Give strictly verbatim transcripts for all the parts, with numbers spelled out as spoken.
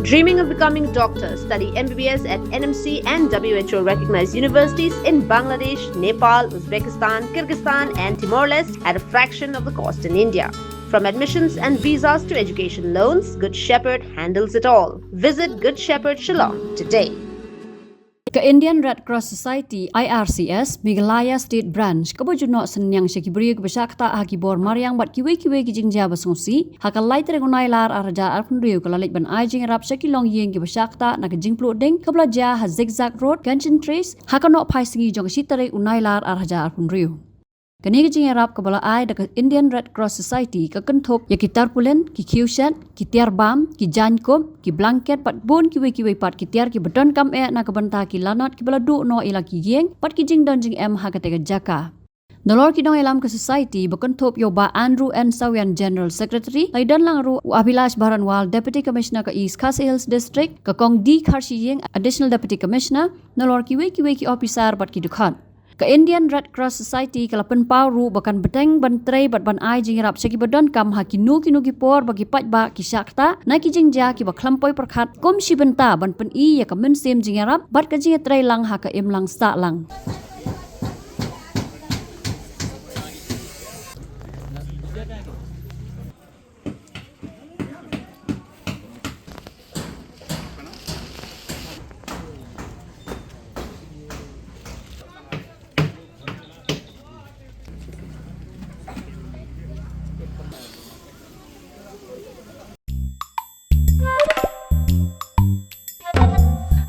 Dreaming of becoming a doctor? Study M B B S at N M C and W H O recognized universities in Bangladesh, Nepal, Uzbekistan, Kyrgyzstan, and Timor Leste at a fraction of the cost in India. From admissions and visas to education loans, Good Shepherd handles it all. Visit Good Shepherd Shillong today. Ka Indian Red Cross Society, I R C S, Meghalaya State Branch, kaba ju noh synñiang sha ki briew kiba shah ktah ha ki bor mariang bad kiwei kiwei ki jingjia ba sngewsih, ha ka lai tarik u Nailar ar hajar arphew hynriew ka la leit ban ai jingïarap sha ki longïing kiba shah ktah na ka jingpluh ding kaba la jia ha Zigzag Road, Ganchen Trace, ha ka nohphai sngi jong ka shi tarik u Nailar ar hajar arphew hynriew. Kane ka jingïarap kaba la ai da ka Indian Red Cross Society ka kynthup ïa ki tarpaulin, ki khiew shet, ki tiar bam, ki jaiñ kup, ki blanket bad bun kiwei kiwei pat ki tiar kiba donkam eh na ka bynta ki lanot kiba la duh noh ïa la ki ïing bad ki jingdon jingem ha katei ka jaka. Nalor ki nongïalam ka Society ba kynthup ïa u Bah Andrew N Sawian, General Secretary, la ïadon lang ruh u Abhilash Baranwal, Deputy Commissioner ka East Khasi Hills District, ka Kong D Kharshiing, Additional Deputy Commissioner, nalor kiwei kiwei ki ophisar bad ki dkhot. Ka Indian Red Cross Society ka la pynpaw ruh ba kan bteng ban trei bad ban ai jingïarap sha kiba donkam ha kino kino ki por ba ki paidbah ki shah ktah na ki jingjia kiba khlem poi pyrkhat, kum shi bynta ban pyni ïa ka mynsiem jingïarap bad ka jingïatreilang ha ka imlang sahlang.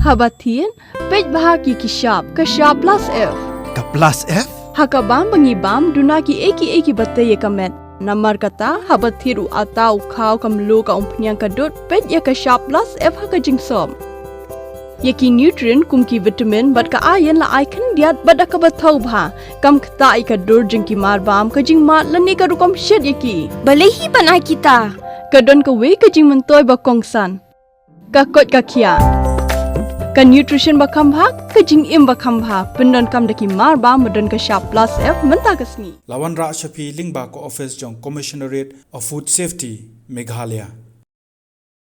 Haba thied, peit bha ki ki shap, ka shap plus F. Ka plus F? Ha ka bam ba ngi bam, duna ki ei ki ei kiba tei ïa ka met. Namar kata, haba thied u atta, u khaw, ka mluh, ka umphniang, ka dud, peit ïa ka shap plus F ha ka jingsop. Ïa ki nutrient kum ki vitamin bad ka iron la ai khyndiat bad da kaba thaw bha. Kam ktah ïa ka dur jong ki mar bam, ka jingmad lane ka rukom shet ïa ki. Balei hi ban ai kita? Ka don kawei ka jingmyntoi ba kongsan. Ka koit ka khiah. Ka nutrition ba kham bha, ka jingim ba kham bha. Pyndonkam da ki mar bam ba don ka shap plus F mynta ka sngi. La wanrah sha phi lyngba ka office jong Commissionerate of Food Safety, Meghalaya.